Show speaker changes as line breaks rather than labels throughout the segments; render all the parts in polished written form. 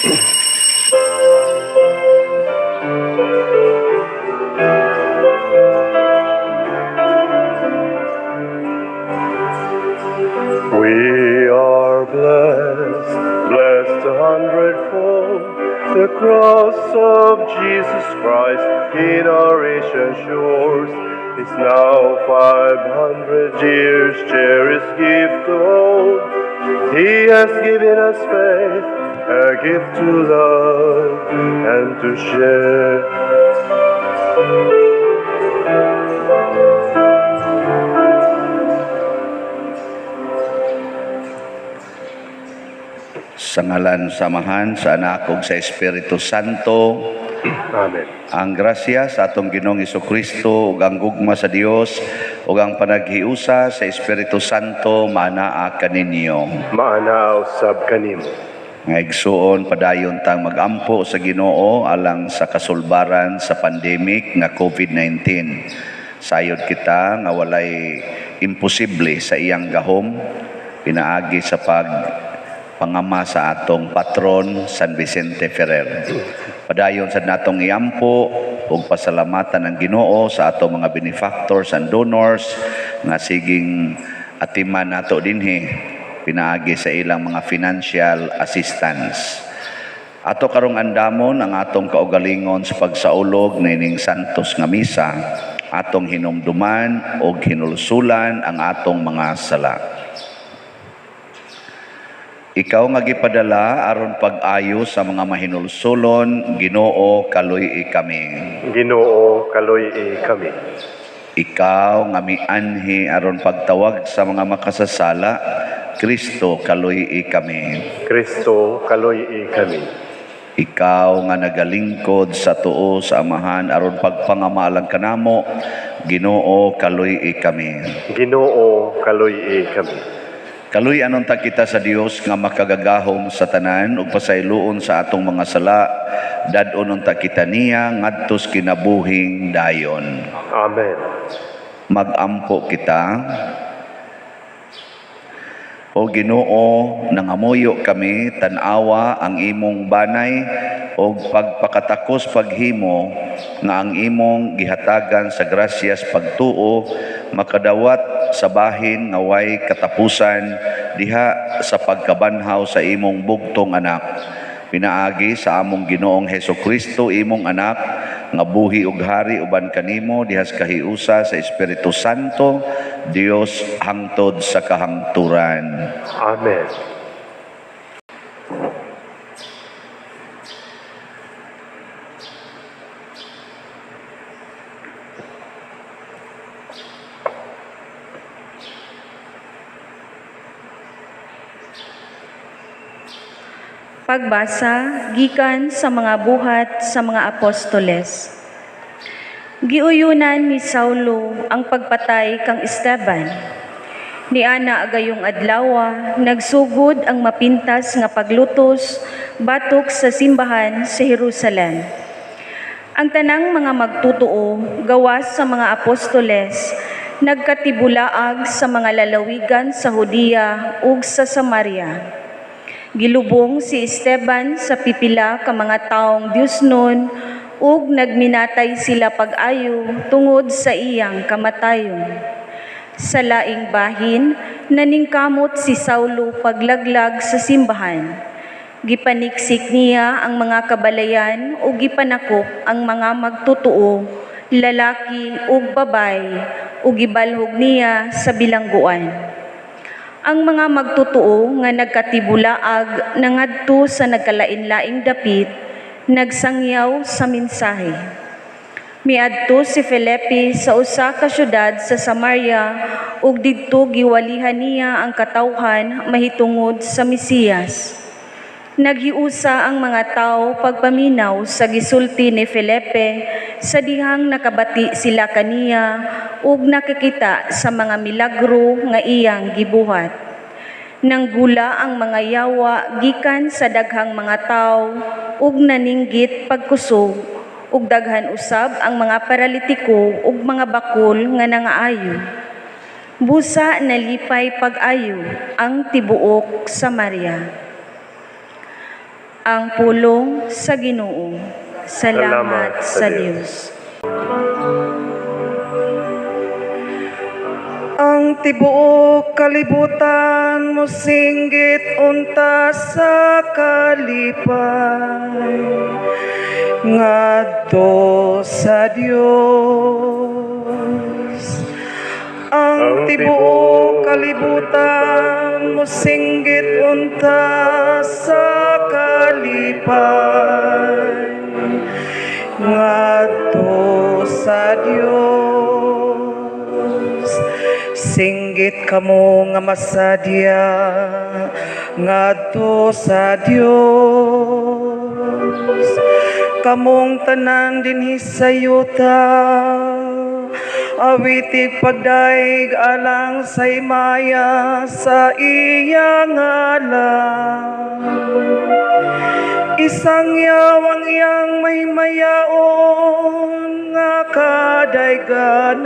We are blessed, blessed a hundredfold. The cross of Jesus Christ in our ancient shores is now 500 years cherished gift to all. He has given us faith, a gift to love and to share.
Sa ngalan sa Amahan, sa Anak ug sa Espiritu Santo.
Amen.
Ang grasya sa atong Ginoong Hesukristo ug ang gugma sa Dios ug ang panaghiusa sa Espiritu Santo maanaa kaninyo.
Maanaa usab kanimo.
Nga igsuon, padayon tang magampo sa Ginoo alang sa kasulbaran sa pandemic nga COVID-19. Sayod kita nga walay imposible sa iyang gahom pinaagi sa pagpangama sa atong patron San Vicente Ferrer. Padayon sa natong iampo ug pasalamatan ang Ginoo sa atong mga benefactors and donors nga siging atiman nato dinhi pinaagi sa ilang mga financial assistance. Ato karong andamon ang atong kaugalingon sa pagsaulog nining santos nga misa, atong hinumduman og hinulsulan ang atong mga sala. Ikaw nga gipadala aron pag-ayo sa mga mahinulsulon, Ginoo, kaluy-i kami.
Ginoo, kaluy-i kami.
Ikaw nga mianhi aron pagtawag sa mga makasasala, Kristo, kaluy-i kami.
Kristo, kaluy-i kami.
Ikaw nga nagalingkod sa tuo sa Amahan aron pagpangamalang kanamo, Ginoo, kaluy-i kami.
Ginoo, kaluy-i kami.
Kaluy anon ta kita sa Dios nga makagagahom sa tanan ug pasayloon sa atong mga sala, dad-on unta kita niya ngadtos kinabuhing dayon.
Amen.
Magampo kita. O Ginoo, nangamuyo kami, tan-awa ang imong banay og pagpakatakos paghimo nga ang imong gihatagan sa grasyas pagtuo makadawat sa bahin nga way katapusan diha sa pagkabanhaw sa imong bugtong anak. Pinaagi sa among Ginoong Hesukristo, imong anak, nga buhi ug hari uban kanimo dihas kahiusa sa Espiritu Santo, Dios hangtod sa kahangturan.
Amen.
Pagbasa gikan sa mga buhat sa mga apostoles. Giuyunan ni Saulo ang pagpatay kang Esteban. Niana agayong adlawa, nagsugod ang mapintas nga paglutos batok sa simbahan sa Jerusalem. Ang tanang mga magtutuo gawas sa mga apostoles nagkatibulaag sa mga lalawigan sa Judea ug sa Samaria. Gilubong si Esteban sa pipila ka mga taong Diyosnon ug nagminatay sila pag-ayo tungod sa iyang kamatayon. Sa laing bahin, naningkamot si Saulo paglaglag sa simbahan. Gipaniksik niya ang mga kabalayan ug gipanakop ang mga magtutuo, lalaki ug babaye, ug gibalhog niya sa bilangguan. Ang mga magtutuo nga nagkatibulaag nangadto sa nagkalain-laing dapit, nagsangyaw sa mensahe. Miadto si Felipe sa usa ka syudad sa Samaria ug didto giwalihan niya ang katawhan mahitungod sa Mesiyas. Naghiusa ang mga tao pagpaminaw sa gisulti ni Felipe sa dihang nakabati sila kaniya ug nakikita sa mga milagro nga iyang gibuhat. Nanggula ang mga yawa gikan sa daghang mga tao ug naninggit pagkusog ug daghan usab ang mga paralitiko ug mga bakul nga nangaayo. Busa nalipay pag-ayo ang tibuok Samaria. Ang pulong sa Ginoo. Salamat sa Dios.
Ang tibuok kalibutan mosinggit unta sa kalipay ngadto sa Dios. Ang tibuok kalibutan mosinggit unta sa kalipay ngadto sa Dios. Singgit kamo nga masadya ngadto sa Dios. Kamong tanan dinhi sa yuta, awitig pagdaig alang sa himaya sa iyang ngalan. Isangyaw ang iyang mahimayaon nga kadayganan.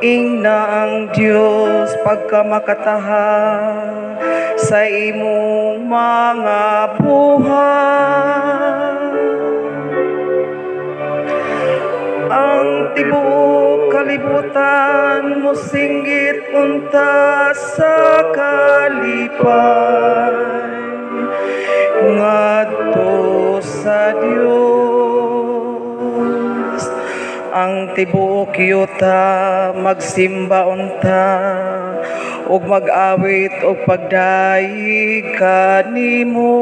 Ingna ang Dios pagkamakataha sa imong mga buhat. Ang tibuok kalibutan mosinggit unta sa kalipay ngadto sa Dios. Ang tibuok yuta magsimba unta ug mag-awit og pagdayeg kanimo.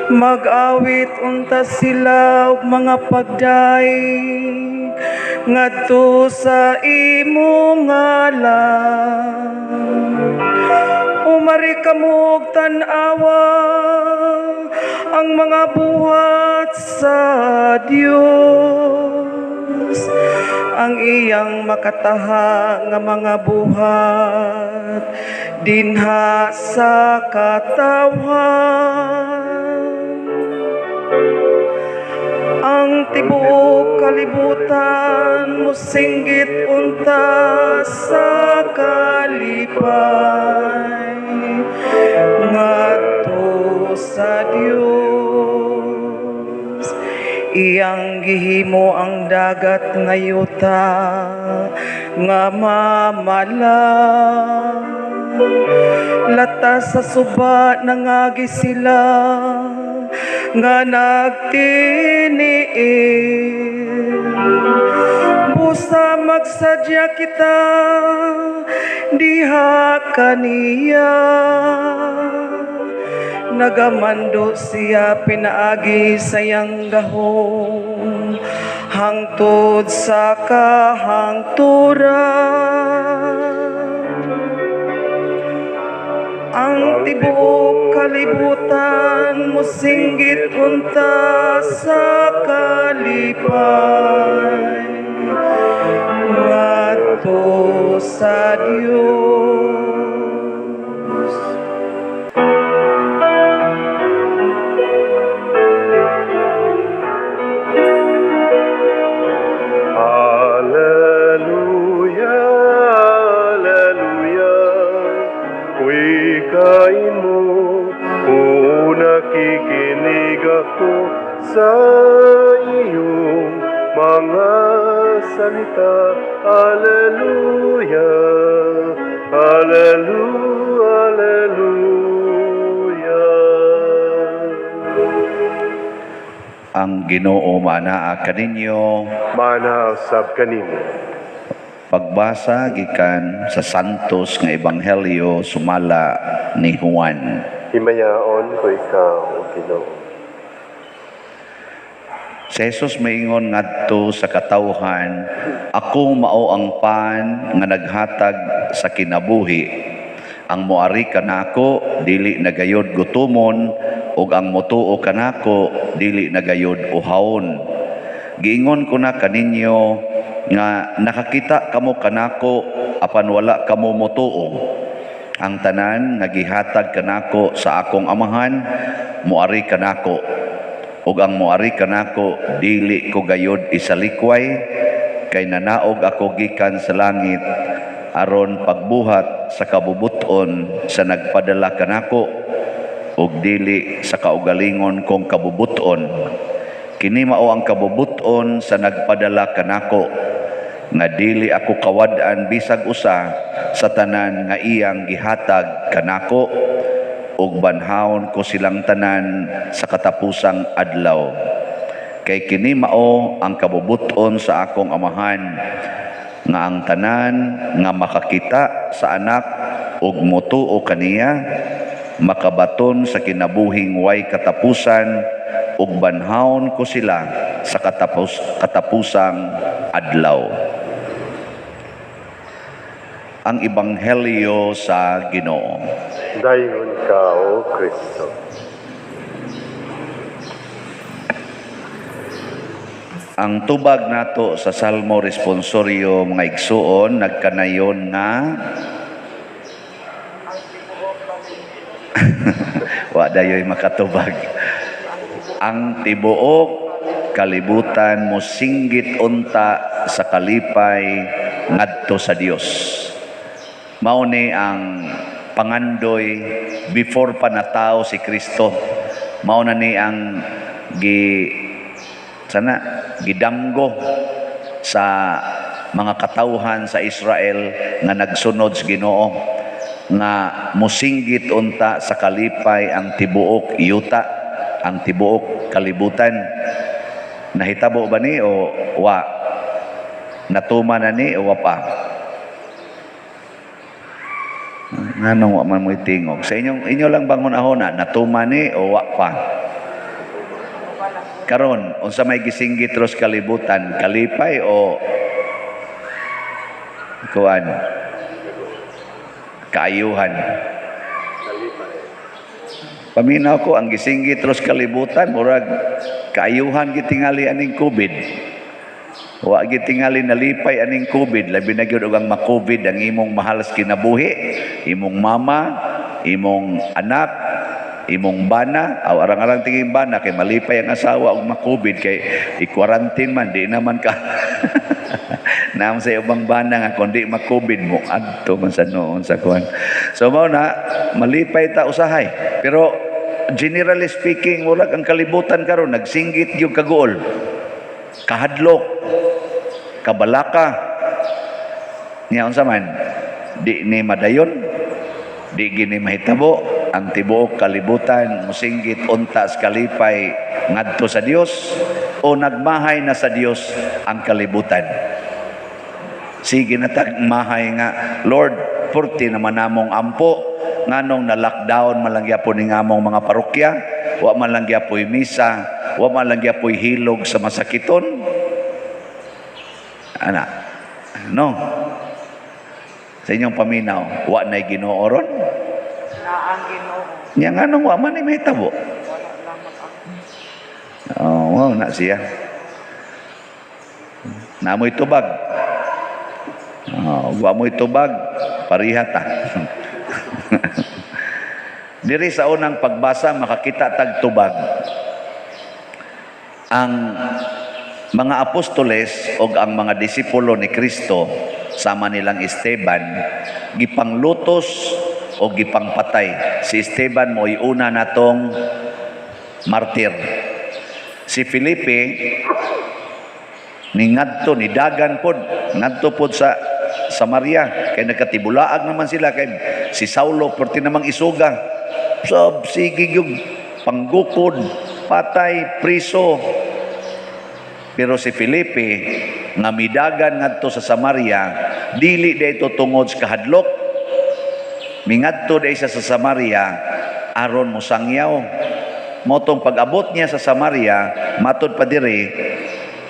Mag-awit unta sila og mga pagdayeg ngadto sa imong ngalan. Umari kamo og tan-awa ang mga buhat sa Dios, ang iyang makataha nga mga buhat dinha sa katawhan. Ang tibuok kalibutan mosinggit unta sa kalipay ngadto sa Dios. Iyang gihimo ang dagat nga yuta nga mamala. Lata sa suba nangagi sila nga nagtiniil. Busa magsadya kita diha kaniya. Nagamando siya pinaagi sa iyang gahom hangtod sa kahangturan. Ang tibuok kalibutan mosinggit unta sa kalipay ngadto sa Dios.
Alleluia, alleluia, wikain mo, kung nakikinig ako sa iyong mga salita. Alleluia, alleluia, alleluia.
Ang Ginoo manaa kaninyo.
Mana sab kanimo.
Pagbasa gikan sa Santos nga Ebanghelyo sumala ni Juan.
Himayaon ko ikaw, o Ginoo.
Si Jesus maingon ngadto sa katawhan, ako mao ang pan nga naghatag sa kinabuhi. Ang moari kanako dili nagayod gutomon, ug ang motuo kanako dili nagayod uhawon. Giingon ko na kaninyo nga nakakita kamo kanako apan wala kamo motuo. Ang tanan nga gihatag kanako sa akong amahan moari kanako, ug ang moari kanako dili ko gayod isalikway, kay nanaog ako gikan sa langit aron pagbuhat sa kabubuton sa nagpadala kanako ug dili sa kaugalingon kong kabubuton. Kini mao ang kabubuton sa nagpadala kanako, nga dili ako kawad-an bisag usa sa tanan nga iyang gihatag kanako, ug banhawon ko silang tanan sa katapusang adlaw. Kay kini mao ang kabubuton sa akong Amahan, nga ang tanan nga makakita sa Anak ug motuo kaniya makabaton sa kinabuhing way katapusan, ug banhawon ko sila sa katapusang adlaw. Ang Ebanghelyo sa Ginoo.
Dayon ka, O Kristo.
Ang tubag nato sa Salmo Responsorio, mga igsuon, nagkanayon nga wa dayoy makatubag. Ang tibuok kalibutan mosinggit unta sa kalipay ngadto sa Dios. Mao ni ang pangandoy before pa natao si Kristo. Mao na ni ang gidamgo sa mga katawhan sa Israel nga nagsunod sa Ginoo, nga mosinggit unta sa kalipay ang tibuok yuta, ang tibuok kalibutan. Nahitabo ba ni o wa? Natuma na ni o wa pa? Nganong wa man mo'y tingog? Sa inyo lang bang hunahuna, natuma ni o wa pa? Karon, unsa may gisinggit ros kalibutan, kalipay o kuan? Kaayuhan. Paminaw ko ang gisinggit ros kalibutan, murag kaayuhan gitingali aning COVID. Wa gitingali nalipay aning COVID, labi na gyud og ang ma-COVID ang imong mahal sa kinabuhi, imong mama, imong anak, imong bana, aw arang-arang tingin bana kay malipay ang asawa og ma-COVID kay i-quarantine man, di naman ka. Naam sa ubang bana nga kon di ma-COVID mo adto man sa noon sa kuan. So mao na malipay ta usahay. Pero generally speaking, murag ang kalibutan karon nagsinggit gyud kaguol, kahadlok, kabalaka. Niya unsa man, di ni madayon, di gini mahitabo ang tibuok kalibutan mosinggit unta sa kalipay ngadto sa Dios, o nagmahay na sa Dios ang kalibutan. Sige na tag mahay nga, Lord, purti naman namong ampo, nganong na lockdown man lang gyapon ni ngamong mga parokya, wa man lang gyapoy misa, wa man lang gyapoy hilog sa masakiton. Ana, no? Sa inyong paminaw, wa na'y Ginoo ron?
Naa ang Ginoo.
Nya nganong wa man ni mahitabo? Oh, wow na siya. Namoy tubag. Oh, wa mo'y tubag, pariha ta. Diri sa unang pagbasa makakita tag tubag. Ang mga apostoles og ang mga disipulo ni Kristo sama nilang Esteban gipanglutos o gipangpatay. Si Esteban mo'y una natong martir. Si Felipe ningadto ni dagan pod ngadto pod sa Samaria kay nagkatibulaag naman sila kay si Saulo perti namang isuga. Sab sige gyud panggukod, patay, priso. Pero si Felipe nga midagan ngadto sa Samaria dili dayto tungod sa kahadlok. Mingadto day siya sa Samaria aron mosangyaw. Motong pag-abot niya sa Samaria, matod pa diri,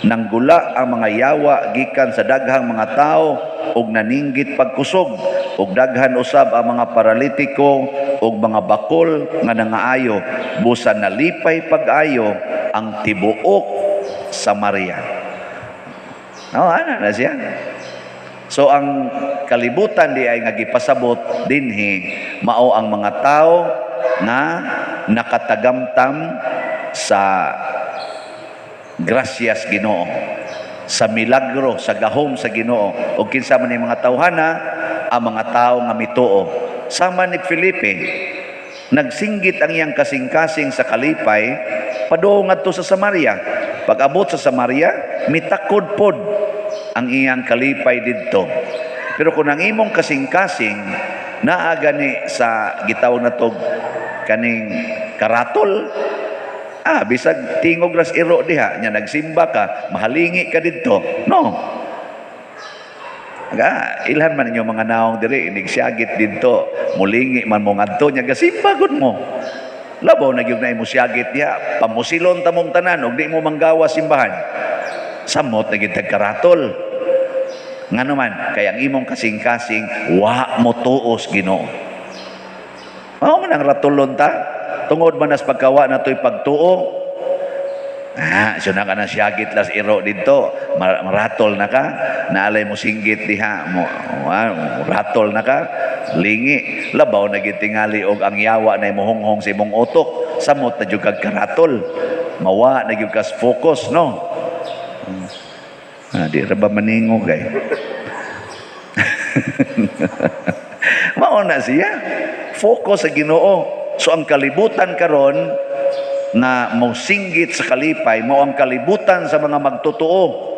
nanggula ang mga yawa gikan sa daghang mga tao ug naninggit pagkusog, ug daghan usab ang mga paralitiko ug mga bakol nga nangaayo, busa nalipay pag-ayo ang tibuok Samaria. Oh, ana na siya. So ang kalibutan di ay nga gipasabot dinhi mao ang mga tao nga nakatagamtam sa grasyas Ginoo, sa milagro, sa gahom sa Ginoo. Og kinsa man ni mga tawhana ang mga tao nga mituo. Sama ni Felipe, nagsinggit ang iyang kasing-kasing sa kalipay padung ngadto sa Samaria. Pag-abot sa Samaria, mitakod pod ang iyang kalipay didto. Pero kung ang imong kasing-kasing naa gani sa gitawag natog kaning karatol, bisag tingog ras iro diha nya nagsimba ka, mahalingi ka didto, no? Aga, ilhan man ninyo mga naong diri, inigsiyagit didto, mulingi man mo ngadto nya gasimba gud mo. Labaw na gyud na imo siyagit diha, pamusilon ta mong tanan ug di mo manggawa simbahan. Samot na gyud karatol. Ngano man, kay ang imong kasing-kasing wa mo tuos Ginoo. Mao man ang ratulon ta, tungod man as pagkawa na to'y pagtuo. So na ka na siyagit las iro dito, maratol na ka, naalay mo singgit diha, mo, ratol na ka, lingi, labaw na gyud tingali og ang yawa na imuhonghong sa imong utok, samot na jud kag karatol, mawa na gyud kas focus, no? Di ra ba maningog ay? Mao na siya. Focus sa Ginoo. So ang kalibutan karon nga mosinggit sa kalipay, mao ang kalibutan sa mga magtotoo.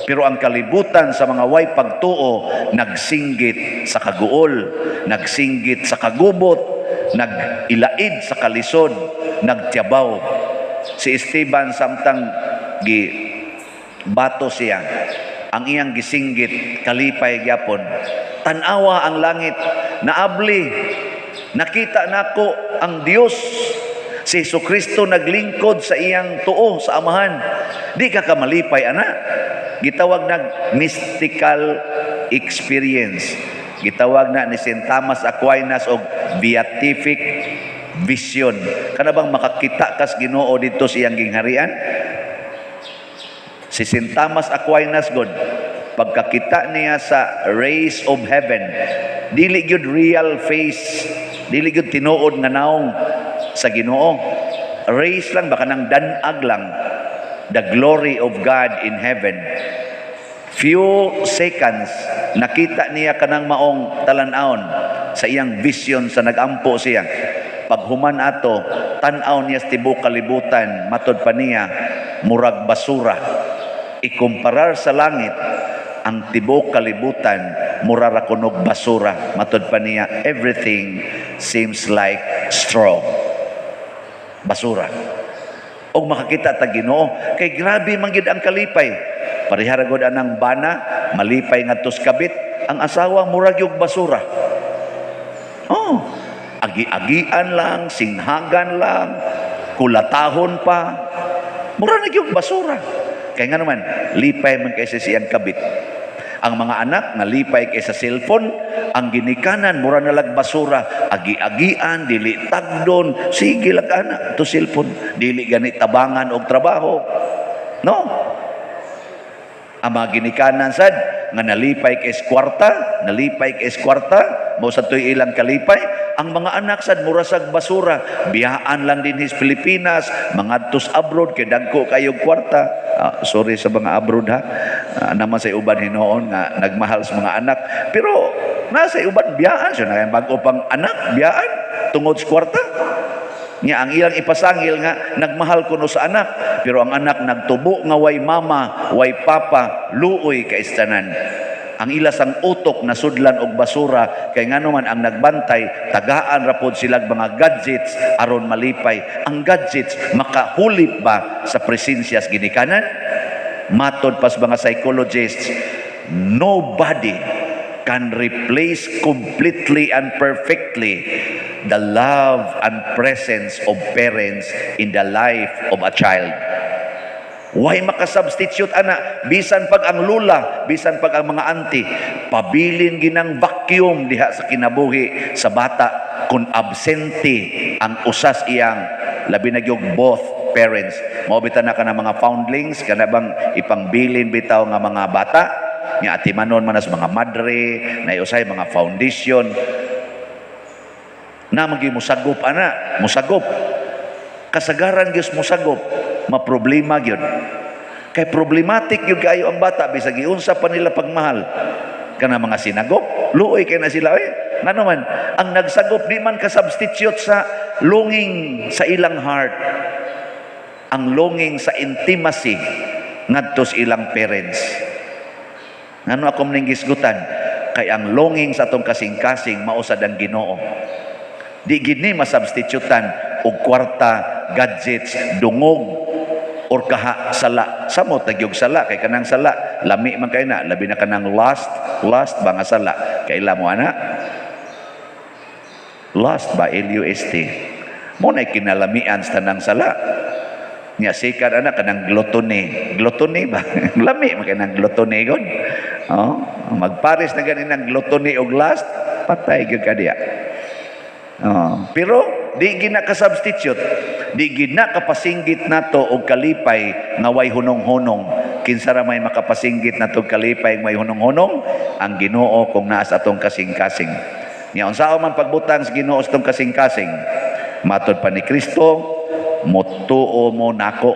Pero ang kalibutan sa mga way pagtuo, nagsinggit sa kaguol, nagsinggit sa kagubot, nagilaid sa kalisod, nagtiyabaw. Si Esteban samtang gi bato siya, ang iyang gisinggit, kalipay gyapon. Tan-awa ang langit, naabli, nakita nako ang Dios. Si Jesucristo naglingkod sa iyang tuo sa Amahan. Di ka kamalipay, ana. Gitawag nag mystical experience. Gitawag na ni St. Thomas Aquinas og beatific vision. Kana bang makakita kas Ginoo didto sa iyang gingharian? Si St. Thomas Aquinas god, pagkakita niya sa rays of heaven, dili gyud real face, dili gyud tinuod nga naong sa Ginoo. Rays lang baka nang danag lang the glory of God in heaven. Few seconds nakita niya kanang maong talan-awon sa iyang vision sa nagampo siya. Paghuman ato, tan-aw niya sa tibuok kalibutan, matod pa niya murag basura. Ikumparar sa langit ang tibuok kalibutan mura ra kunog basura. Matod pa niya, everything seems like straw. Basura. Og makakita ta Ginoo, kay grabe man gyud ang kalipay. Parehara gud anang bana, malipay ngadto sa kabit, ang asawa murag yung basura. Oh, agi-agian lang, singhagan lang, kulatahon pa. Mura na gyud basura. Kay nga naman, lipay man kaysa siyang kabit. Ang mga anak nalipay kaysa cellphone, ang ginikanan mura na lag basura, agi-agian, dili tagdon, sige lag anak to cellphone, dili gani tabangan og trabaho. No? Ang mga ginikanan sad nga nalipay kay kwarta, nalipay kay kwarta, mao sa to'y ilang kalipay. Ang mga anak sad mura sag basura, biyaan lang din his Pilipinas, mangadtos abroad kay dagko kayog kwarta. Sorry sa mga abroad ha. Naman sa uban hinuon nga nagmahal sa mga anak, pero nasa uban biyaan siya na bago pang anak biyaan tungod sa kwarta. Nya ang ilang ipasangil nga nagmahal kuno sa anak, pero ang anak nagtubo nga way mama, way papa, luoy kaistanan. Ang ilasang utok na sudlan og basura kay ngano man ang nagbantay tagaan ra pod silag mga gadgets aron malipay. Ang gadgets makahulip ba sa presensya sa ginikanan? Matod pas mga psychologists, nobody can replace completely and perfectly the love and presence of parents in the life of a child. Why makasubstitute ana? Bisan pag ang lula, bisan pag ang mga auntie, pabilin ginang vacuum diha sa kinabuhi sa bata kung absente ang usas iyang labi na gyud both parents. Mao bitaw na kana mga foundlings, kana bang ipangbilin bitaw nga mga bata nga atimanon man as mga madre, na usay mga foundation na magi musagop ana, musagop. Kasagaran gyud musagop, maproblema gyud. Kay problematic gyud kaayo ang bata bisag giunsa pa nila pagmahal kana mga sinagop. Luoy kay na sila oy. Ngano man ang nagsagop di man ka substitute sa longing sa ilang heart. Ang longing sa intimacy ngadto sa ilang parents. Ngano ako ning gisgutan? Kay ang longing sa atong kasing-kasing mao sad ang Ginoo. Di gid ni masubstitutan og kwarta, gadgets, dungog or kaha sala. Samot na gyud sala kay kanang sala lami man kay na, labi na kanang lust, lust ba nga sala. Kaila mo ana? Lust ba, L-U-S-T. Mo na kinalamian sa tanang sala. Nya sikat ana kanang gluttony. Gluttony ba? Lami man kay nang gluttony god. Oh, magpares na gani nang gluttony og lust, patay gyud ka diya. Oh, pero di gina ka substitute, di gina kapasinggit nato og kalipay nga way hunong-hunong. Kinsa ra may makapasinggit nato og kalipay nga way hunong-hunong? Ang Ginoo kung naa sa atong kasing-kasing. Nya unsaon man pagbutang sa Ginoo sa atong kasing-kasing? Matod pa ni Kristo, motuo mo nako.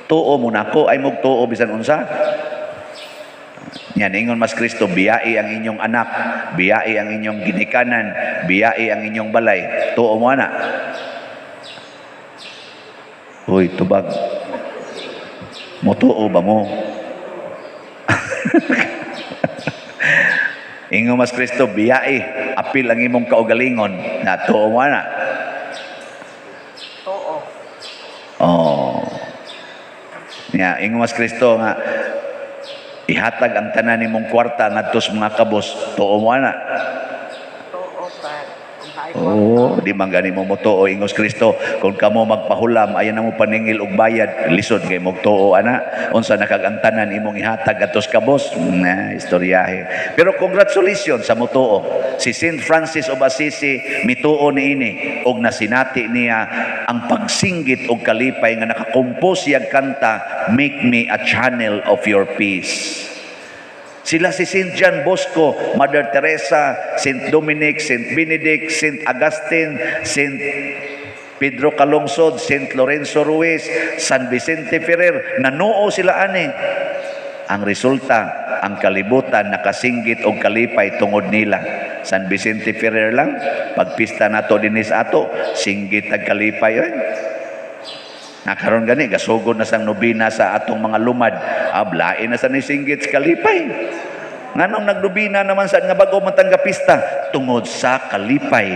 Tuo mo nako ay mugtuo bisan unsa. Nya ningon mas Kristo, biyai ang inyong anak, biyai ang inyong ginikanan, biyai ang inyong balay. Tuo mo ana. Hoy, tubag. Motuo ba mo? Ingon mas Kristo, biyai, apil ang imong kaugalingon. Na tuo mo ana.
Tuo.
Oh. Nya ingon mas Kristo nga ihatag ang tanan nimong kwarta ngadto sa mga kabos, tuo mo ana.
Tuo pa.
Oo, di man gani mo motuo ingos Kristo kung kamo magpahulam ayan na mo paningil og bayad, lisod kay mogtuo ana. Unsa na kag ang tanan imong ihatag adto sa kabos, na istoryahe. Pero congratulations sa motuo. Si Saint Francis of Assisi mituo niini og nasinati niya ang pagsinggit og kalipay nga nakakompose siyang kanta, "Make me a channel of your peace." Sila si Saint John Bosco, Mother Teresa, Saint Dominic, Saint Benedict, Saint Augustine, Saint Pedro Calungsod, Saint Lorenzo Ruiz, San Vicente Ferrer, nanuo sila ani. Ang resulta, ang kalibutan nakasinggit og kalipay tungod nila. San Vicente Ferrer lang, pagpista nato dinis ato, singgit ang kalipay. Oy. Nakaroon gani, gasugod na sang nobina sa atong mga lumad. Ablain na sa nisinggit sa kalipay. Nganong nagnobina naman sa nga bago man tangga pista? Tungod sa kalipay.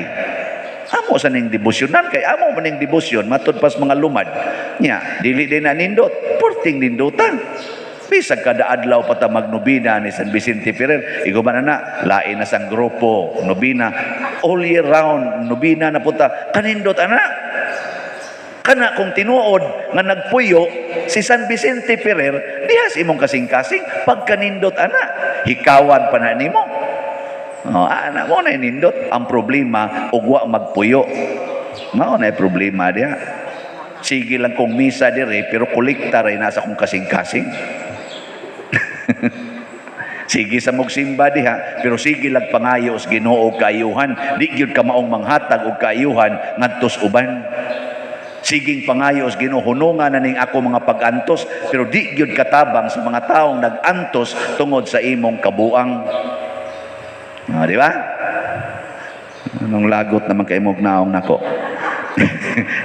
Amo sa ning debosyonan, kay amo man ning debosyon, matud pas mga lumad. Nya, dili din na nindot, porting nindutan. Bisag kada adlaw pa ta magnobina ni San Vicente Ferrer, iguban na na, lain na sang grupo, nobina, all year round, nobina na punta, kanindot ana. Kana kung tinuod nga nagpuyo si San Vicente Ferrer, dihas imong kasing-kasing, pagkanindot ana, hikawan pa na nimo. Oh, ana mo na nindot. Ang problema ugwa magpuyo. Mao na problema diha. Sige lang kong misa dire pero kolekta ray nasa kong kasing-kasing. Sige sa mugsimba diha pero sige lang pangayo sa Ginoo og kaayuhan, di gyud ka maong manghatag og kaayuhan ngadtos uban. Siging pangayo sa Ginoo, hunungan na ning ako mga pag-antos pero di gyud katabang sa mga taong nag-antos tungod sa imong kabuang. Ah, di ba? Anong lagot naman kay mong naong nako.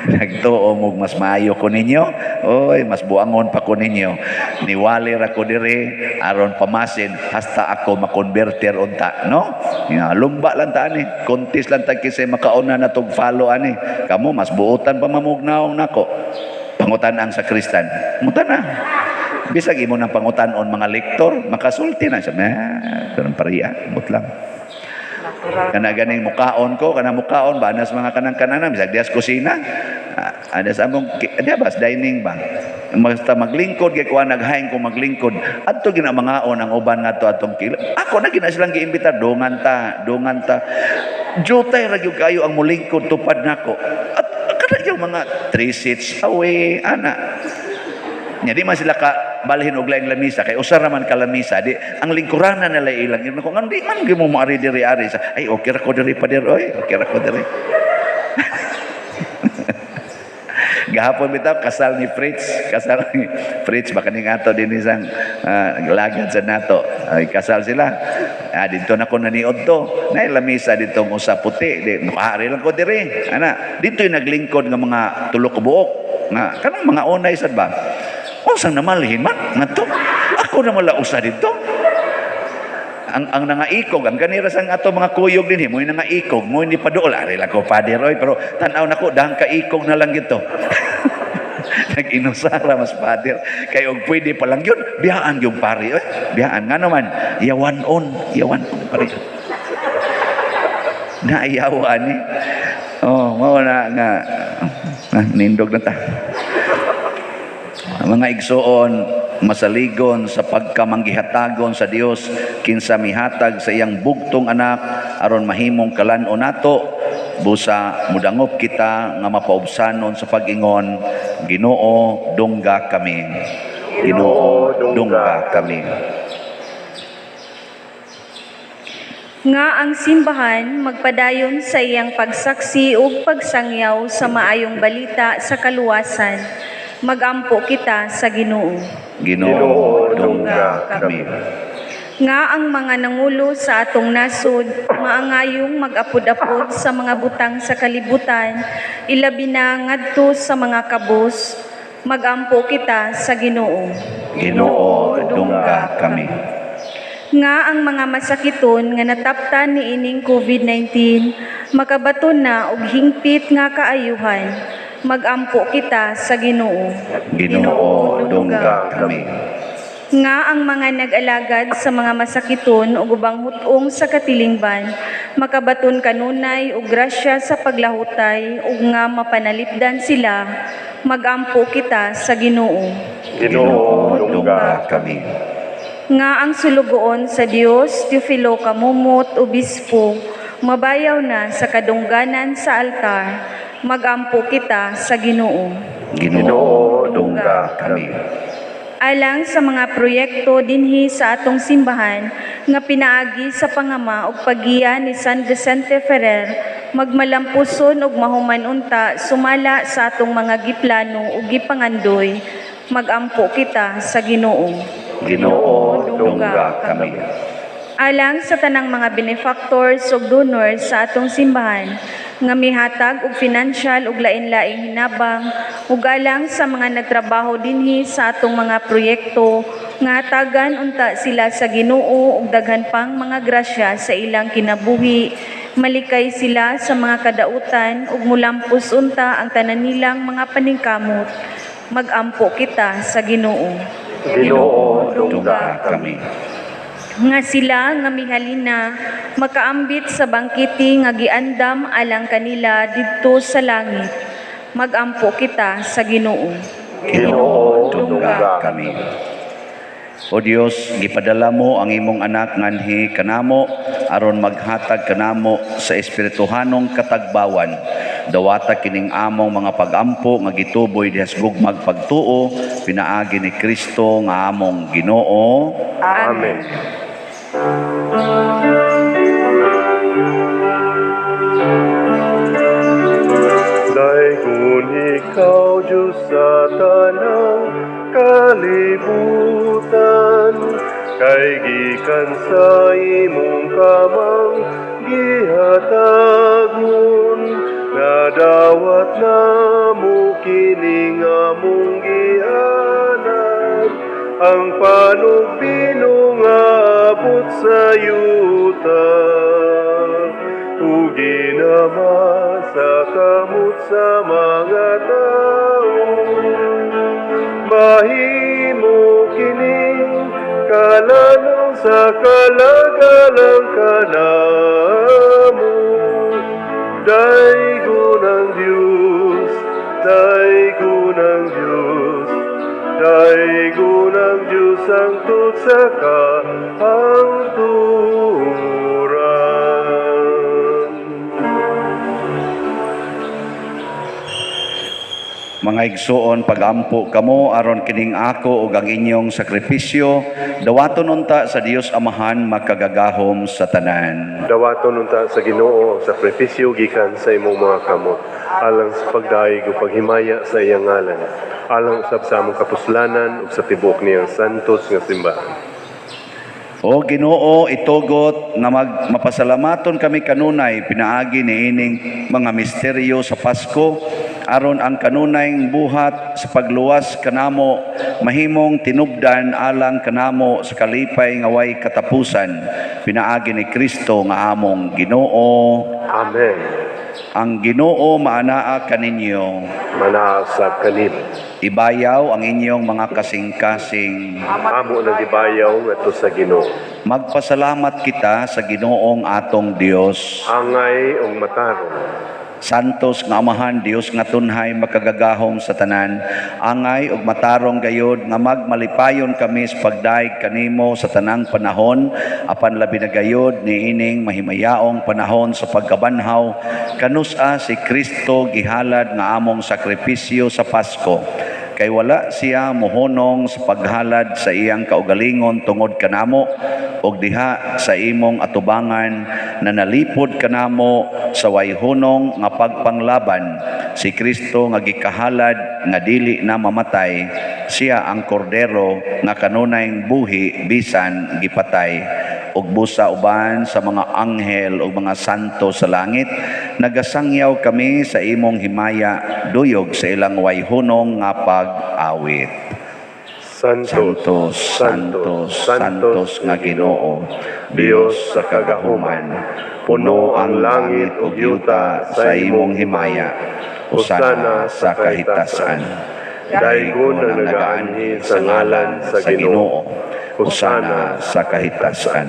Nagtuo mog mas maayo ko ninyo. Oy, mas buangon pa ko ninyo. Niwali ra ko diri aron pamasin hasta ako makonverter unta, no? Ya, lumba lang ta ani. Kontis lang ta kisay makauna na tog follow ani. Kamo mas buotan pa mamugnaong nako. Pangutan ang sakristan. Mutan na. Bisag imo nang pangutan-on mga lektor, makasulti na siya. Pero pariya, mut lang. Kana ganing mukaon ko, kana mukaon ba nas mga kanang kananan bisag dias kusina. Ada sa among diya ba dining ba. Basta maglingkod kay kuan naghain ko maglingkod. Adto gina mangaon ang uban ngadto atong kila. Ako na gina silang giimbita dongan ta, dongan ta. Jutay ra gyud kayo ang mulingkod tupad nako. At kana yung mga 3 seats away ana. Nya di man sila ka balhin og laing lamisa kay usa ra man ka lamisa di ang lingkuranan nila ilang ko ngan di man gyud mo maari diri ari sa ay okay ra ko diri pader oy okay ra ko diri. Gahapon bitaw kasal ni Fritz, baka ning ato dinhi sang lagad sa nato. Ay kasal sila. Ah, dito na ko naniod to. Nay lamisa dito mo sa puti. Di makaari lang ko diri. Ana, dito yung naglingkod nga mga tulo ka buok. Nga kanang mga unay sad ba? Unsang namalhin man ngadto. Ako na mala usa dito. Ang nangaikog, ang ganira sang ato mga kuyog dinhi, mo'y nangaikog, mo'y ni paduol. Ari lang ko, Father, oy, pero tan-aw nako, dahang kaikog na lang gito. Nag-inusara mas Father. Kay og pwede pa lang yun, biyaan yung pari, oy. Biyaan nga naman, yawan on pare. Naayawan ni. Oh, mao na nga nindog na ta. Ang mga igsoon, masaligon sa pagkamanggihatagon sa Dios kinsa mihatag sa iyang bugtong anak aron mahimong kalan-on nato, busa mudangop kita nga mapaubsanon sa pag-ingon, Ginoo, dungga kami. Ginoo, dungga kami.
Nga ang simbahan magpadayon sa iyang pagsaksi ug pagsangyaw sa maayong balita sa kaluwasan. Magampo kita sa Ginoo.
Ginoo, dungga kami.
Nga ang mga nangulo sa atong nasod maangayong mag-apod-apod sa mga butang sa kalibutan, ilabi na ngadto sa mga kabos. Magampo kita sa Ginoo.
Ginoo, dungga kami.
Nga ang mga masakiton nga nataptan niining COVID-19 makabaton na og hingpit nga kaayuhan. Magampo kita sa Ginoo.
Ginoo, dungga kami.
Nga ang mga nag-alagad sa mga masakiton ug ubang hutong sa katilingban makabaton kanunay og grasya sa paglahutay ug nga mapanalipdan sila. Magampo kita sa Ginoo.
Ginoo,
Ginoo, dungga kami.
Nga ang sulugoon sa Dios, Teofilo Camomot, Obispo, mabayaw na sa kadungganan sa altar. Magampo kita sa Ginoo.
Ginoo, dungga kami.
Alang sa mga proyekto dinhi sa atong simbahan nga pinaagi sa pangama ug paggiya ni San Vicente Ferrer, magmalampuson ug mahuman unta sumala sa atong mga giplano ug gipangandoy. Magampo kita sa Ginoo.
Ginoo, dungga kami.
Alang sa tanang mga benefactors ug donors sa atong simbahan nga mihatag og financial ug lain-laing hinabang, ug alang sa mga nagtrabaho dinhi sa atong mga proyekto nga hatagan unta sila sa Ginoo ug daghan pang mga grasya sa ilang kinabuhi, malikay sila sa mga kadautan ug mulampos unta ang tanan nilang mga paningkamot. Magampo kita sa Ginoo.
Ginoo,
Dungga kami.
Nga sila nga mihalina makaambit sa bangkiti nga giandam alang kanila didto sa langit. Magampo kita sa Ginoo.
Ginoo, dungga kami. O Dios, gipadala mo ang imong anak nganhi kanamo aron maghatag kanamo sa espirituhanong katagbawan. Dawata kining among mga pagampo nga gituboy diha sa gugmag pagtuo pinaagi ni Kristo nga among Ginoo.
Amen. Daygon ikaw, Diyos, sa tanang kalibutan, kay gikan sa imong kamang gihatagon, nadawat namo kining among gianad, ang panugbino nga abot sa yuta. Ug ginama sa kamot sa mga tao, mahimo kining kalanong sa kalagalang kanamo. Daygon ang Diyos, daygon ang Diyos, daygon ang Diyos hangtod sa kahangturan.
Mga igsoon, pagampo kamo aron kining ako ug ang inyong sakripisyo dawaton unta sa Dios Amahan makagagahom sa tanan.
Dawaton unta sa Ginoo ang sakripisyo gikan sa imong mga kamot, alang sa pagdayeg ug paghimaya sa iyang ngalan, alang usab sa among kapuslanan ug sa tibuok niyang santos nga simbahan.
O Ginoo, itugot nga mapasalamaton kami kanunay pinaagi niining mga misteryo sa Pasko, aron ang kanunayng buhat sa pagluwas kanamo mahimong tinubdan alang kanamo sa kalipay nga way katapusan, pinaagi ni Kristo nga among Ginoo.
Amen.
Ang Ginoo maanaa kaninyo.
Manaa sa kanimo.
Ibayaw ang inyong mga kasing-kasing.
Amo nang gibayaw ngadto sa Ginoo.
Magpasalamat kita sa Ginoong atong Dios.
Angay ug matarong.
Santos nga Amahan, Dios nga tunhay makagagahom sa tanan, angay ug matarong gayod nga magmalipayon kami sa pagdayeg kanimo sa tanang panahon, apan labi na gayod niining mahimayaong panahon sa pagkabanhaw, kanus-a si Kristo gihalad nga among sakripisyo sa Pasko. Kay wala siya mohonong sa paghalad sa iyang kaugalingon tungod kanamo, og diha sa imong atubangan na nalipod kanamo sa wayhunong nga pagpanglaban, si Kristo nga gikahalad nga dili na mamatay, siya ang kordero nga kanunayng buhi bisan gipatay. Ug busa uban sa mga anghel ug mga santo sa langit, nagasangyaw kami sa imong himaya, duyog sa ilang wayhunong nga pag-awit.
Santos,
Santos, Santos, Santos nga Ginoo, Dios sa kagahuman, puno ang langit ug yuta sa imong himaya. Hosana sa kahitasan.
Daygon ang nagaanhi sa ngalan sa Ginoo.
Hosana sa kahitasan.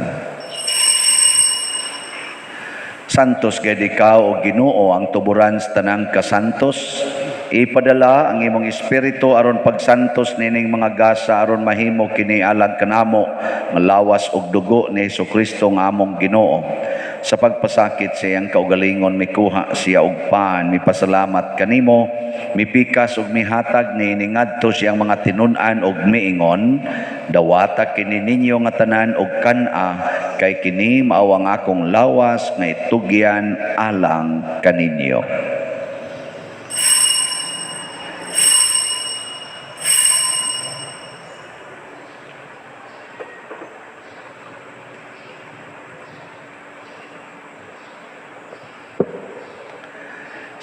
Santos gid ikaw o Ginoo ang tuburan sa tanang kasantos. Ipadala ang imong espiritu aron pagsantos nining mga gasa aron mahimo kini alang kanamo nga lawas ug dugo ni Hesukristo nga among Ginoo. Sa pagpasakit sa iyang kaugalingon mikuha siya og pan, mipasalamat kanimo, mipikas ug mihatag niini ngadto siyang mga tinun-an ug miingon, dawata kini ninyo nga tanan og kan-a, kay kini mao ang akong lawas nga itugyan alang kaninyo.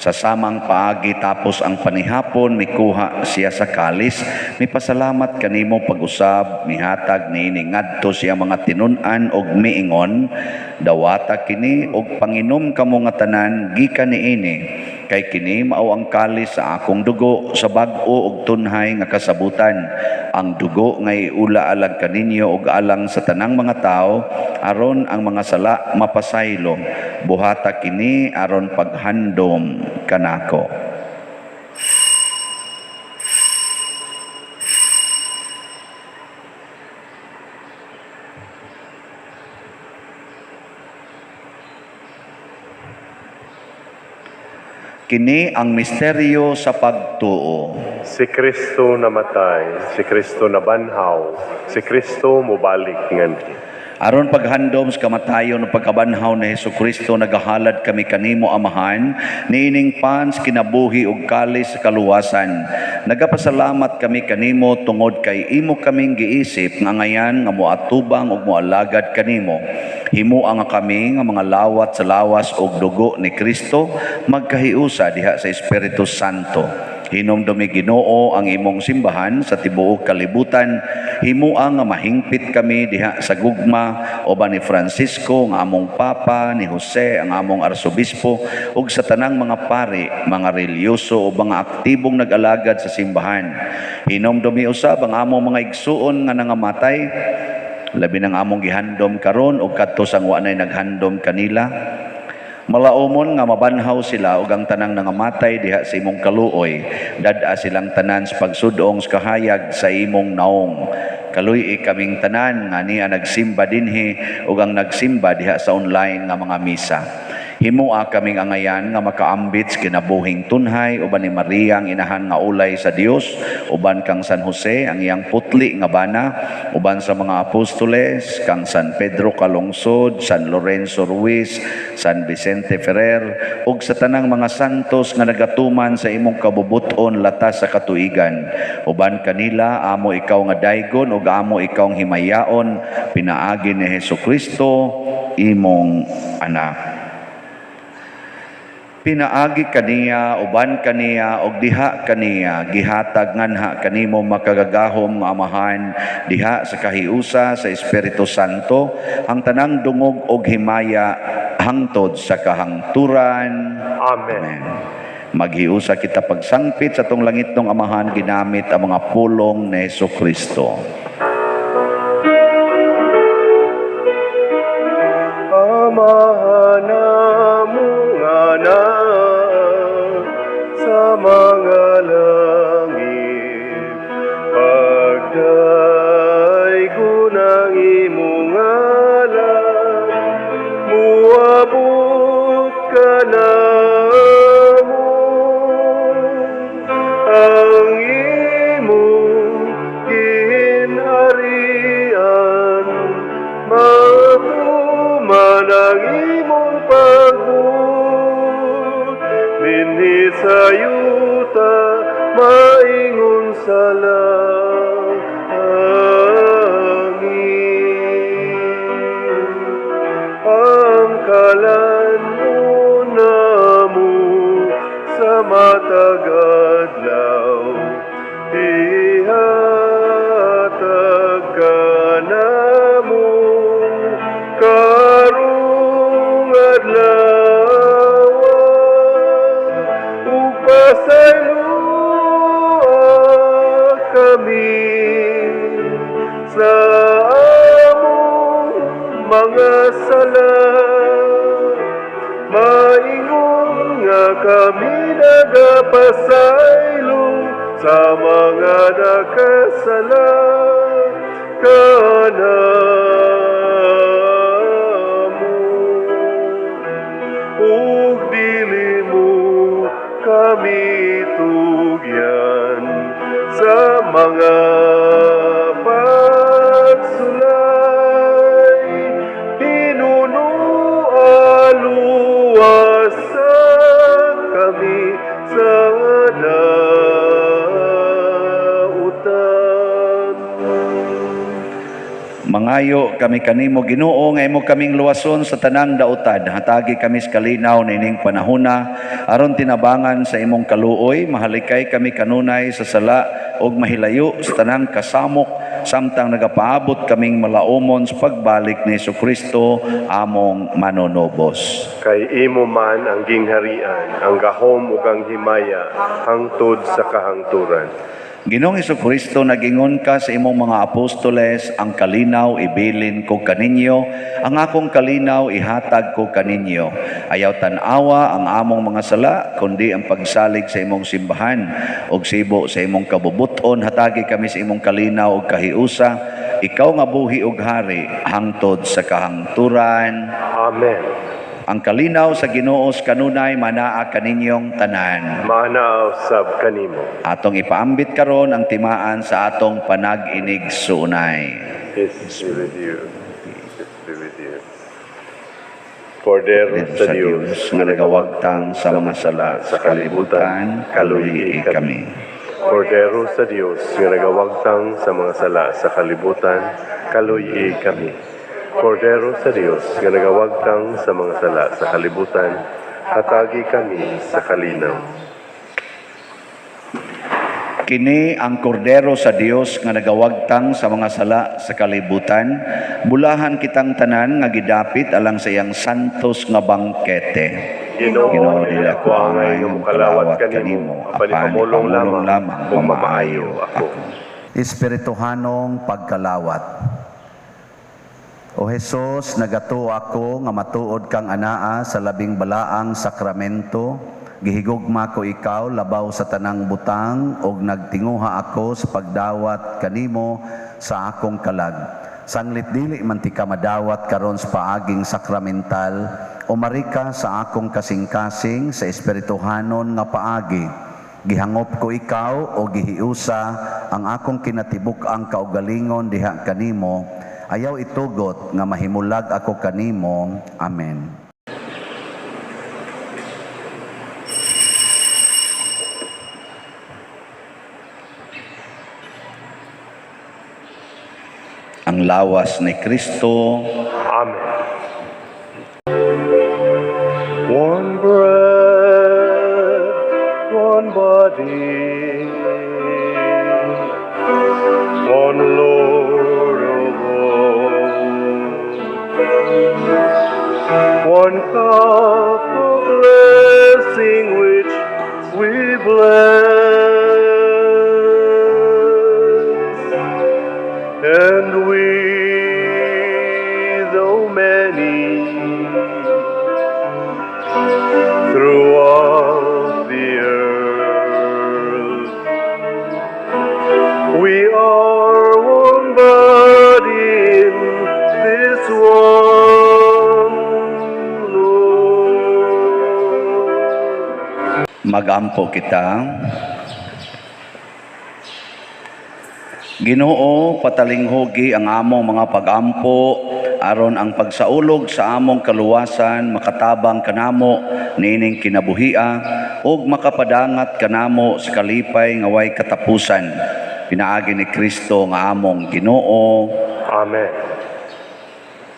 Sa samang paagi tapos ang panihapon, mikuha siya sa kalis, mipasalamat kanimo pag-usab, mihatag niini ngadto siya mga tinun-an og miingon, dawata kini og panginom kamo nga tanan gikan niini, kay kini mao ang kalis sa akong dugo sa bag-o og tunhay nga kasabutan, ang dugo nga iula alang kaninyo og alang sa tanang mga tawo aron ang mga sala mapasaylo. Buhata kini aron paghandom kanako. Kini ang misteryo sa pagtuo.
Si Kristo namatay, si Kristo nabanhaw, si Kristo mobalik nganhi.
Aron paghandom sa kamatayon ug pagkabanhaw ni Hesukristo, nagahalad kami kanimo Amahan, niining pans kinabuhi ug kalis sa kaluwasan. Nagapasalamat kami kanimo tungod kay imo kaming giisip nga ngayan nga moatubang ug moalagad kanimo. Himoa nga kami nga mga lawat sa lawas ug dugo ni Kristo magkahiusa diha sa Espiritu Santo. Hinumdumi Ginoo ang imong simbahan sa tibuok kalibutan. Himoa nga mahingpit kami diha sa gugma uban ni Francisco nga among Papa, ni Jose ang among Arsobispo, ug sa tanang mga pari, mga relihiyoso o mga aktibong nag-alagad sa simbahan. Hinumdumi usab ang among mga igsuon nga nangamatay, labi ng among gihandom karon ug kadto sang wa nay naghandom kanila. Malaumon nga mabanhaw sila ug ang tanang nangamatay diha sa imong kaluoy, dad-a silang tanan sa pagsudong sa kahayag sa imong naong. Kaluy-i kaming tanan nga niya nagsimba dinhi ug ang nagsimba diha sa online nga mga misa. Himoa kaming angayan nga makaambit sa kinabuhing tunhay uban ni Maria ang inahan nga ulay sa Dios, uban kang San Jose ang iyang putli nga bana, uban sa mga apostoles kang San Pedro Calungsod, San Lorenzo Ruiz, San Vicente Ferrer, ug sa tanang mga santos nga nagatuman sa imong kabubut-on latas sa katuigan. Uban kanila amo ikaw nga daygon ug amo ikaw himayaon pinaagi ni Hesukristo imong anak. Pinaagi kaniya, uban kaniya, og diha kaniya, gihatag nganha kanimo makagagahom nga Amahan, diha sa kahiusa sa Espiritu Santo, ang tanang dungog og himaya hangtod sa kahangturan.
Amen.
Amen. Maghiusa kita pagsangpit sa atong langitnong Amahan ginamit ang mga pulong ni Hesukristo.
Amahan namong anak sa mga langit, pagdaygon ang imong ngalan, muabot ka namo, ang imong ginharian, matuman ang imong pagbuot, dinhi sa yuta, maingon sa langit. Ang kalan-on namo sa matag adlaw, ihatag kanamo karong adlaw, ug pasayloa kami sa among mga sala, maingon nga kami nagapasaylo sa mga nakasala kanamo, ug dili mo kami tugyan sa mga pagsulay, hinunoa luwasa kami sa dautan.
Mangayo kami kanimo Ginoo nga imo kaming luwason sa tanang dautan. Hatagi kami sa kalinaw nining panahona aron tinabangan sa imong kaluoy, mahalikay kami kanunay sa sala ug mahilayo sa tanang kasamok samtang nagapaabot kaming malaumon sa pagbalik ni Hesukristo among manunubos.
Kay imo man ang gingharian, ang gahom ug ang himaya hangtod sa kahangturan.
Ginoong Hesukristo, nagingon ka sa imong mga apostoles, ang kalinaw ibilin ko kaninyo, ang akong kalinaw ihatag ko kaninyo. Ayaw tan-awa ang among mga sala, kundi ang pagsalig sa imong simbahan ug sibo sa imong kabubuton. Hatagi kami sa imong kalinaw ug kahiusa, ikaw nga buhi ug hari hangtod sa kahangturan.
Amen.
Ang kalinaw sa Ginoo kanunay manaa kaninyong tanan.
Maanaa sab kanimo.
Atong ipaambit karon ang timaan sa atong panag-inig suunay.
Peace be with you. Peace be with you. Cordero sa Dios
nga nagawagtang sa mga sala sa kalibutan, kaluyi kami.
Cordero sa Dios nga nagawagtang sa mga sala sa kalibutan, kaluyi kami. Cordero sa Dios nga nagawagtang sa mga sala sa kalibutan, hatagi kami sa kalinaw.
Kini ang kordero sa Dios nga nagawagtang sa mga sala sa kalibutan, bulahan kitang tanan nga gidapit alang sa iyang santos nga bangkete.
Ginoo, dili ako angay nga mokalawat kanimo, apan ipamulong lamang ug mamaayo ako.
Espirituhanong pagkalawat. O Hesus, nagatuo ako nga matuod kang anaa sa labing balaang sakramento. Gihigugma ko ikaw labaw sa tanang butang ug nagtinguha ako sa pagdawat kanimo sa akong kalag. Sanglit dili man tika madawat karon sa paaging sakramental, umarika sa akong kasing-kasing sa espirituhanon nga paagi. Gihangop ko ikaw o gihiusa ang akong kinatibuk-ang kaugalingon diha kanimo. Ayaw itugot nga mahimulag ako kanimo. Amen. Ang lawas ni Kristo.
Amen. One bread, one body, one Lord of all, one cup of blessing which we bless, and we, though many, throughout the earth, we are one body in this one Lord.
Magampo kita. Ginoo, patalinghugi ang among mga pagampo aron ang pagsaulog sa among kaluwasan makatabang kanamo niining kinabuhia ug makapadangat kanamo sa kalipay nga way katapusan. Pinaagi ni Kristo nga among Ginoo.
Amen.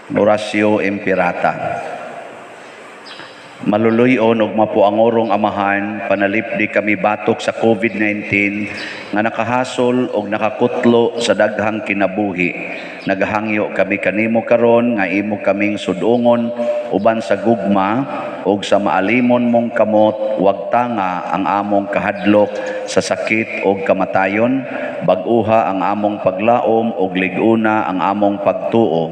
Oratio Imperata. Maluluyon og mapuangorong Amahan, panalipdi kami batok sa COVID-19 nga nakahasol og nakakutlo sa daghang kinabuhi. Nagahangyo kami kanimo karon nga imo kaming sudungon uban sa gugma og sa maalimon mong kamot, wag tanga ang among kahadlok sa sakit og kamatayon, bag-uha ang among paglaom og lig-una ang among pagtuo.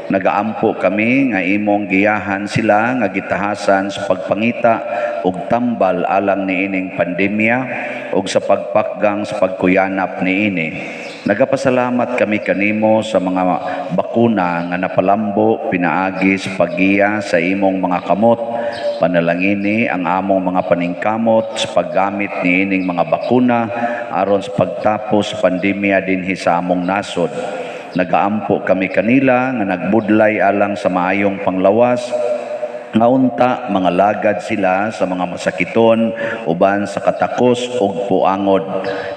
Nagaampo kami nga imong giyahan sila nga gitahasan sa pagpangita og tambal alang niining pandemya og sa pagpakgang sa pagkuyanap niini. Nagapasalamat kami kanimo sa mga bakuna nga napalambo pinaagi sa paggiya sa imong mga kamot. Panalangini ang among mga paningkamot sa paggamit niining mga bakuna aron sa pagtapos sa pandemya dinhi sa among nasod. Nagaampo kami kanila nga nagbudlay alang sa maayong panglawas, nga unta mga lagad sila sa mga masakiton uban sa katakos ug puangod.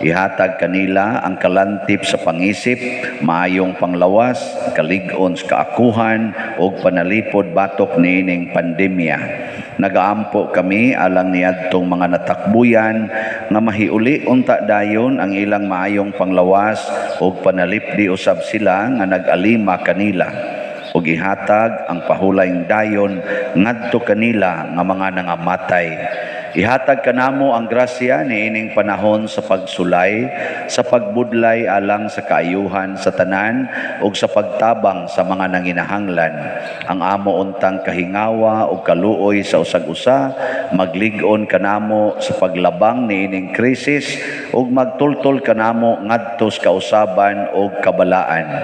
Ihatag kanila ang kalantip sa pangisip, maayong panglawas, kalig-on sa kaakuhan ug panalipod batok niining pandemya. Nagaampo kami alang niadtong mga natakbuyan nga mahiuli unta dayon ang ilang maayong panglawas ug panalipdi usab sila nga nag-alima kanila ug ihatag ang pahulayng dayon ngadto kanila nga mga nangamatay. Ihatag kanamo ang grasya niining panahon sa pagsulay, sa pagbudlay alang sa kaayuhan sa tanan ug sa pagtabang sa mga nanginahanglan. Ang amo untang kahingawa ug kaluoy sa usag-usa, maglig-on kanamo sa paglabang niining krisis ug magtultol kanamo ngadto sa kausaban ug kabalaan.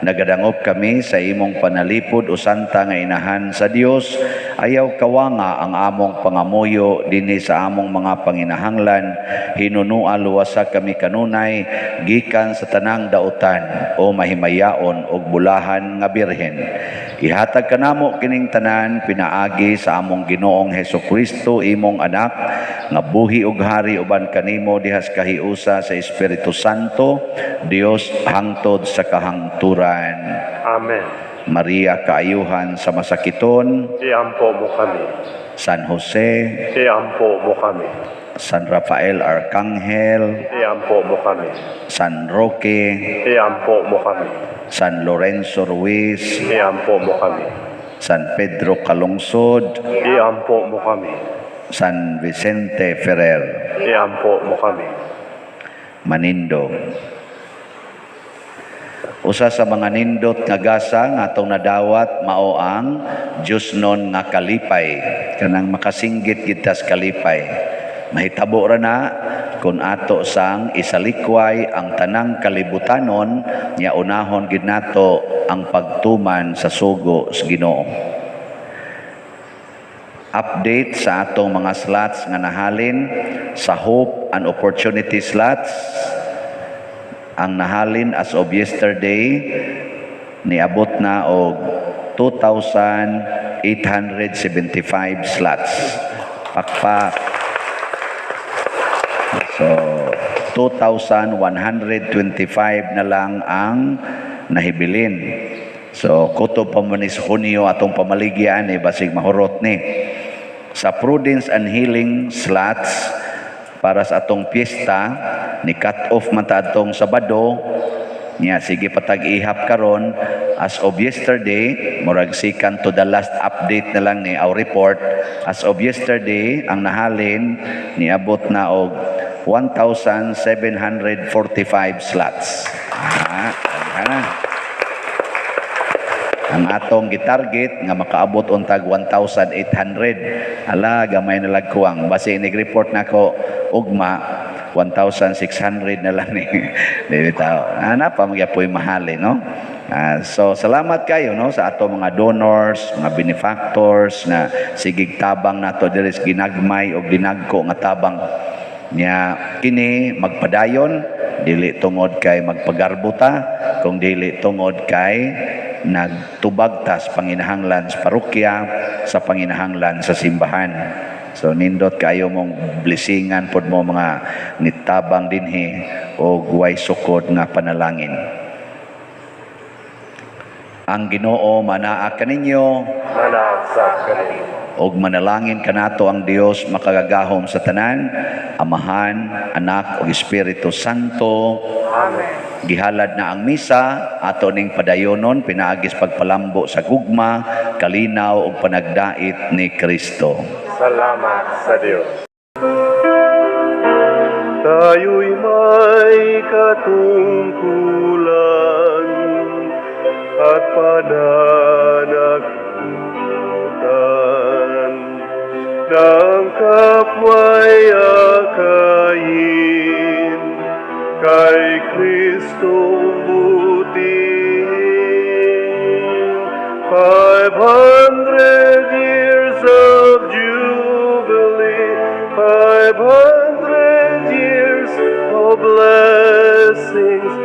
Nagadangop kami sa imong panalipod o santa nga inahan sa Dios. Ayaw kawanga ang among pangamuyo dinhi sa among mga panginahanglan. Hinunua luwasa kami kanunay gikan sa tanang dautan o mahimayaon og bulahan nga birhen. Ihatag kanamo kining tanan pinaagi sa among Ginoong Hesukristo, imong anak, nga buhi ug hari uban kanimo dihas kahiusa sa Espiritu Santo, Dios hangtod sa kahangturan.
Amen.
Maria, kaayuhan sa masakiton,
Iampo mo kami.
San Jose,
Iampo mo kami.
San Rafael Arcangel,
Iampo mo kami.
San Roque,
Iampo mo kami.
San Lorenzo Ruiz,
Iampo mo kami.
San Pedro Calungsod,
Iampo mo kami.
San Vicente Ferrer,
Iampo mo kami.
Manindo. Usa sa mga nindot nga gasa nga atong nadawat mao ang Diyosnon nga kalipay. Kanang makasinggit kita sa kalipay. Mahitabo ra na Kung ato sang isalikway ang tanang kalibutanon nya, unahon gid nato ang pagtuman sa sugo sa Ginoo. Update sa atong mga slots nga nahalin sa Hope and Opportunity slots. Ang nahalin as of yesterday, niabot na og 2,875 slots. Pakpak. So 2,125 na lang ang nahibilin. So kutob pa man is Hunyo atong pamaligyan eh, basig mahurot ni. Sa Prudence and Healing slots para sa atong piyesta, ni cut off man ta atong Sabado niya, sige patag ihap karon. As of yesterday, murag second to the last update na lang ni our report, as of yesterday ang nahalin niabot na og 1,745 slots. Ah, na. Ang atong gitarget nga makaabot untag 1,800. Ala, gamay na lag kuwang. Basi nig-report nako ugma, 1,600 na lang ni. Dili tao. Ah, napa magyapoy mahali, no? Ah, so salamat kayo, no, sa ato mga donors, mga benefactors na sigig tabang nato diri sa ginagmay og dinagko nga tabang. Nya kini magpadayon dili tungod kay magpagarbo ta, kung dili tungod kay nagtubag ta sa panginahanglan sa parokya, sa panginahanglan sa simbahan. So nindot kayo mong blessingan pod mo mga nitabang dinhi og way sukod nga panalangin. Ang Ginoo manaa kaninyo.
Manaa sab kanimo.
Og manalangin kanato ang Dios makagagahom sa tanan, Amahan, Anak ug Espiritu Santo.
Amen.
Gihalad na ang misa, ato ning padayonon pinaagis pagpalambo sa gugma, kalinaw ug panagdait ni Kristo.
Salamat sa Diyos. Tayo'y may katungkulan at pananagutan ng kapwa'y akayin kay Kristong butihin. 500 years of jubilee, 500 years of blessings.